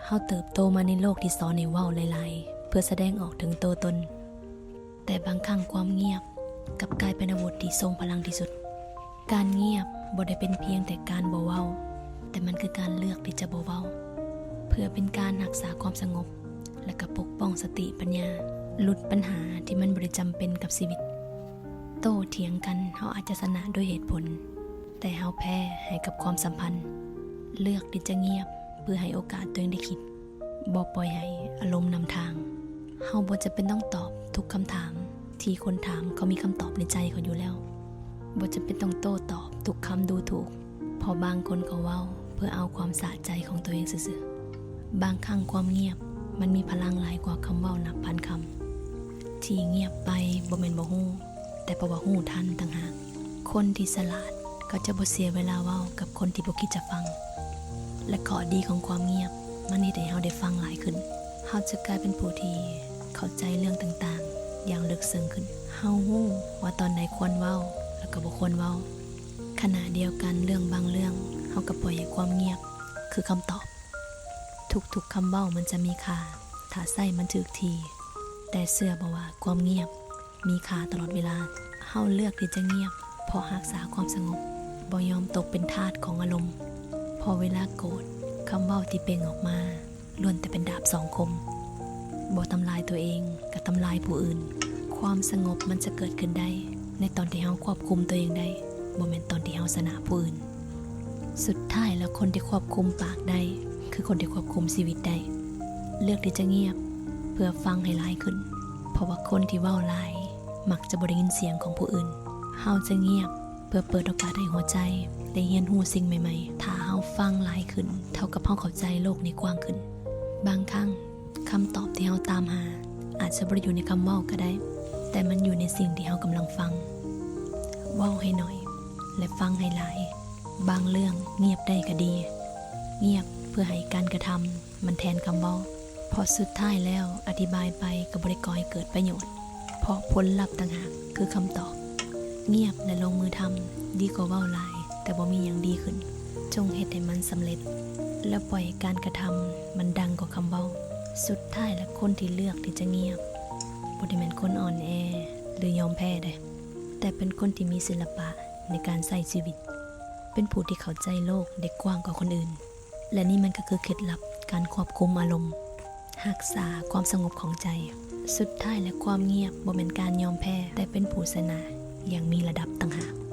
ເຮົາເຕີບໂຕມາໃນໂລກທີ່ສອນໃຫ້ເວົ້າຫຼາຍໆ ເພື່ອສະແດງອອກເຖິງໂຕຕົນ. ແຕ່ບາງຄັ້ງຄວາມງຽບກັບກາຍເປັນອາວຸດທີ່ຊົງພະລັງທີ່ສຸດ. ການງຽບບໍ່ໄດ້ເປັນພຽງແຕ່ການບໍ່ເວົ້າ, ແຕ່ມັນຄືການເລືອກທີ່ຈະບໍ່ເວົ້າ ເພື່ອເປັນການຮັກສາຄວາມສະຫງົບ ແລະ ກໍປົກປ້ອງສະຕິປັນຍາ, ຫຼຸດບັນຫາທີ່ມັນບໍ່ໄດ້ຈຳເປັນກັບຊີວິດ. ໂຕ້ຖຽງກັນ ເຮົາອາດຈະຊະນະດ້ວຍເຫດຜົນ, ແຕ່ເຮົາແພ້ໃຫ້ກັບຄວາມສຳພັນ. ເລືອກທີ່ຈະງຽບ ເພື່ອໃຫ້ໂອກາດຕົວເອງໄດ້ຄິດ, ບໍ່ປ່ອຍໃຫ້ອາລົມນຳທາງ. ເຮົາບໍ່ຈຳເປັນຕ້ອງຕອບທຸກຄຳຖາມທີ່ຄົນຖາມ, ເຂົາມີຄຳຕອບໃນໃຈເຂົາຢູ່ແລ້ວ. ບໍ່ຈຳເປັນຕ້ອງໂຕ້ຕອບທຸກຄຳດູຖູກ, ເພາະບາງຄົນກໍເວົ້າເພື່ອເອົາຄວາມສະໃຈຂອງຕົວເອງຊື່ໆ. ບາງຄັ້ງຄວາມງຽບມັນມີພະລັງຫຼາຍກວ່າຄຳເວົ້ານັບພັນຄຳ. ທີ່ງຽບໄປບໍ່ແມ່ນບໍ່ຮູ້, ແຕ່ເພາະວ່າຮູ້ທັນຕ່າງຫາກ. ຄົນທີ່ສະຫຼາດ ເຂົາຈະບໍ່ເສຍເວລາເວົ້າກັບຄົນທີ່ບໍ່ຄິດຈະຟັງ. ແລະ ຂໍ້ດີຂອງຄວາມງຽບ ມັນເຮັດໃຫ້ເຮົາໄດ້ຟັງຫຼາຍຂຶ້ນ. ເຮົາຈະກາຍເປັນຜູ້ທີ່ເຂົ້າໃຈເລື່ອງຕ່າງໆຢ່າງເລິກເຊິ່ງຂຶ້ນ. ເຮົາຮູ້ວ່າຕອນໃດຄວນເວົ້າ ແລະ ກໍບໍ່ຄວນເວົ້າ. ຂະນະດຽວກັນ ເລື່ອງບາງເລື່ອງ ເຮົາກໍປ່ອຍໃຫ້ຄວາມງຽບຄືຄຳຕອບ. ທຸກໆຄຳເວົ້າມັນຈະມີຄ່າ ຖ້າໃຊ້ມັນຖືກທີ່. ແຕ່ເຊື່ອບໍ່ວ່າຄວາມງຽບມີຄ່າຕະຫຼອດເວລາ? ເຮົາເລືອກທີ່ຈະງຽບ ເພາະຮັກສາຄວາມສະຫງົບ, ບໍ່ຍອມຕົກເປັນທາດຂອງອາລົມ. ເພາະເວລາໂກດ, ຄຳເວົ້າທີ່ເປັ່ງອອກມາ ລ້ວນແຕ່ເປັນດາບສອງຄົມ. ບໍ່ທຳລາຍຕົວເອງ, ກໍທຳລາຍຜູ້ອື່ນ. ຄວາມສະຫງົບມັນຈະເກີດຂຶ້ນໄດ້ ໃນຕອນທີ່ເຮົາຄວບຄຸມຕົວເອງໄດ້, ບໍ່ແມ່ນຕອນທີ່ເຮົາຊະນະຜູ້ອື່ນ. ສຸດທ້າຍແລ້ວ, ຄົນທີ່ຄວບຄຸມປາກໄດ້ ຄືຄົນທີ່ຄວບຄຸມຊີວິດໄດ້. ເລືອກທີ່ຈະງຽບ ເພື່ອຟັງໃຫ້ຫຼາຍຂຶ້ນ, ເພາະວ່າຄົນທີ່ເວົ້າຫຼາຍ ມັກຈະບໍ່ໄດ້ຍິນສຽງຂອງຜູ້ອື່ນ. ເຮົາຈະງຽບ ເພື່ອເປີດໂອກາດໃຫ້ຫົວໃຈໄດ້ຮຽນຮູ້ສິ່ງໃໝ່ໆ. ຖ້າເຮົາຟັງຫຼາຍຂຶ້ນ, ເທົ່າກັບເຮົາເຂົ້າໃຈໂລກນີ້ກວ້າງຂຶ້ນ. ບາງຄັ້ງ, ຄຳຕອບທີ່ເຮົາຕາມຫາ ອາດຈະບໍ່ໄດ້ຢູ່ໃນຄຳເວົ້າກໍໄດ້, ແຕ່ມັນຢູ່ໃນສິ່ງທີ່ເຮົາກຳລັງຟັງ. ເວົ້າໃຫ້ໜ້ອຍ ແລະ ຟັງໃຫ້ຫຼາຍ. ບາງເລື່ອງງຽບໄດ້ກໍດີ. ງຽບເພື່ອໃຫ້ການກະທຳມັນແທນຄຳເວົ້າ. ເພາະສຸດທ້າຍແລ້ວ ອະທິບາຍໄປກໍບໍ່ໄດ້ກໍ່ໃຫ້ເກີດປະໂຫຍດ, ເພາະຜົນລັບຕ່າງຫາກຄືຄຳຕອບ. ງຽບ ແລະ ລົງມືທຳ ດີກວ່າເວົ້າຫຼາຍ ແຕ່ບໍ່ມີຫຍັງດີຂຶ້ນ. ຈົ່ງເຮັດໃຫ້ມັນສຳເລັດ ແລ້ວປ່ອຍໃຫ້ການກະທຳມັນດັງກວ່າຄຳເວົ້າ. ສຸດທ້າຍແລ້ວ, ຄົນທີ່ເລືອກທີ່ຈະງຽບ ບໍ່ໄດ້ແມ່ນຄົນອ່ອນແອ ຫຼື ຍອມແພ້ເດ້, ແຕ່ເປັນຄົນທີ່ມີສິລະປະໃນການໃຊ້ຊີວິດ, ເປັນຜູ້ທີ່ເຂົ້າໃຈໂລກໄດ້ກວ້າງກວ່າຄົນອື່ນ. ແລະ ນີ້ມັນກໍຄືເຄັດລັບການຄວບຄຸມອາລົມ, ຮັກສາຄວາມສະຫງົບຂອງໃຈ. ສຸດທ້າຍແລ້ວ, ຄວາມງຽບບໍ່ແມ່ນການຍອມແພ້, ແຕ່ເປັນຜູ້ຊະນະຢ່າງມີລະດັບຕ່າງຫາກ.